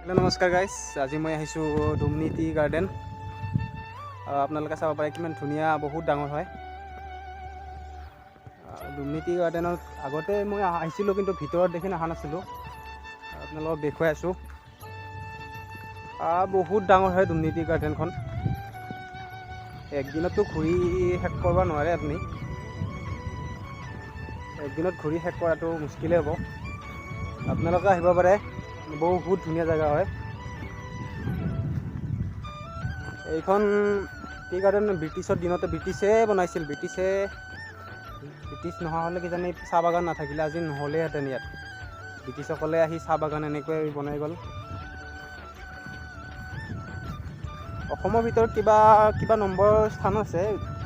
Hello', নমস্কাৰ guys. আজি মই আহিছোঁ দুমনি টি গাৰ্ডেন। আপোনালোকে চাব পাৰে কিমান ধুনীয়া, বহুত ডাঙৰ হয়। দুমনি টি গাৰ্ডেনত আগতে মই আহিছিলোঁ, কিন্তু ভিতৰত দেখি অহা নাছিলোঁ। আপোনালোকক দেখুৱাই আছোঁ। বহুত ডাঙৰ হয় দুমনি টি গাৰ্ডেনখন। একদিনততো ঘূৰি শেষ কৰিব নোৱাৰে আপুনি। একদিনত ঘূৰি শেষ কৰাটো মুস্কিলেই হ'ব। আপোনালোকে আহিব পাৰে, বহুত ধুনীয়া জেগা হয়। এইখন টি গাৰ্ডেন ব্ৰিটিছৰ দিনতে ব্ৰিটিছে বনাইছিল। ব্ৰিটিছ নোহোৱা হ'লে কিজানি চাহ বাগান নাথাকিলে আজি নহ'লেহেঁতেন ইয়াত। ব্ৰিটিছসকলে আহি চাহ বাগান এনেকৈ বনাই গ'ল। অসমৰ ভিতৰত কিবা কিবা নম্বৰ স্থান আছে,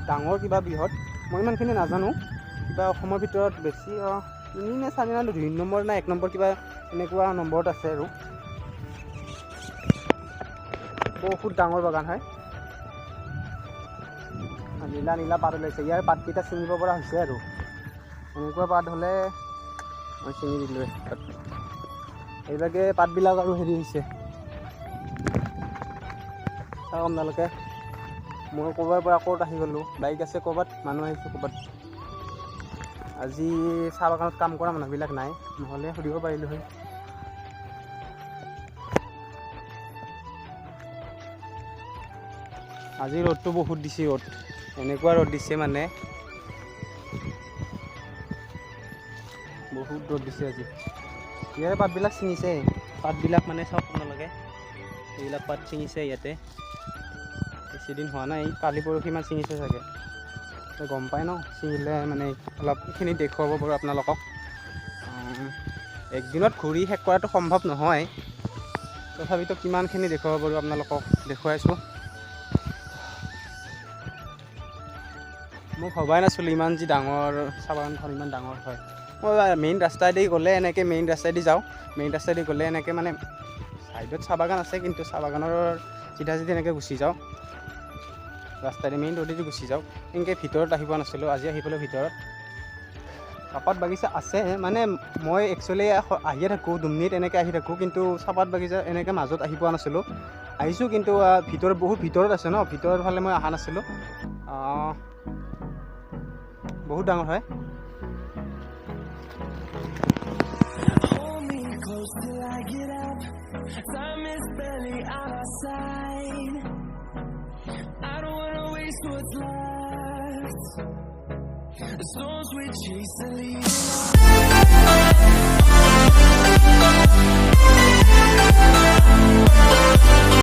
ডাঙৰ কিবা বৃহৎ, মই ইমানখিনি নাজানো। কিবা অসমৰ ভিতৰত বেছি তিনি নে চাৰি নে 2 নম্বৰ নে 1 নম্বৰ কিবা এনেকুৱা নম্বৰত আছে। আৰু বহুত ডাঙৰ বাগান হয়। নীলা নীলা পাত ওলাইছে। ইয়াৰ পাতকেইটা ছিঙিব পৰা হৈছে। আৰু এনেকুৱা পাত হ'লে মই ছিঙি দিলোঁৱে পাত। এইভাগে পাতবিলাক আৰু হেৰি হৈছে। চাওক আপোনালোকে, মই ক'ৰবাৰ পৰা ক'ত আহি গ'লোঁ। বাইক আছে ক'ৰবাত, মানুহ আহিছোঁ ক'ৰবাত। আজি চাহ বাগানত কাম কৰা মানুহবিলাক নাই, নহ'লে সুধিব পাৰিলোঁ হয়। আজি ৰ'দটো বহুত দিছে। ৰ'দ এনেকুৱা ৰ'দ দিছে, মানে বহুত ৰ'দ দিছে আজি। ইয়াৰে পাতবিলাক ছিঙিছে। পাতবিলাক মানে চাওক আপোনালোকে, এইবিলাক পাত ছিঙিছে ইয়াতে। বেছিদিন হোৱা নাই, কালি পৰহিমান ছিঙিছে চাগে। গম পাই ন, ছিঙিলে মানে অলপ এইখিনি দেখুৱাব পাৰোঁ আপোনালোকক। একদিনত ঘূৰি শেষ কৰাটো সম্ভৱ নহয়, তথাপিতো কিমানখিনি দেখুৱাব পাৰোঁ আপোনালোকক দেখুৱাইছোঁ। মই ভবাই নাছিলোঁ ইমান যি ডাঙৰ চাহ বাগানখন ইমান ডাঙৰ হয়। মই মেইন ৰাস্তাইদি গ'লে এনেকৈ, মেইন ৰাস্তাইদি যাওঁ, মেইন ৰাস্তাইদি গ'লে এনেকৈ মানে ছাইডত চাহ বাগান আছে, কিন্তু চাহ বাগানৰ চিধা চিধি এনেকৈ গুচি যাওঁ ৰাস্তাইদি, মেইন ৰোডেদি গুচি যাওঁ। এনেকৈ ভিতৰত আহি পোৱা নাছিলোঁ, আজি আহি পালোঁ ভিতৰত। চাহপাত বাগিচা আছে, মানে মই একচুৱেলি আহিয়ে থাকোঁ দুমনিত, এনেকৈ আহি থাকোঁ, কিন্তু চাহপাত বাগিচা এনেকৈ মাজত আহি পোৱা নাছিলোঁ। আহিছোঁ কিন্তু ভিতৰত, বহুত ভিতৰত আছে ন, ভিতৰৰ ফালে মই অহা নাছিলোঁ। বহুত ডাঙৰ হয়। Hold me close till I get up. Time is barely on our side. I don't wanna waste what's left. The storms we chase are leading us.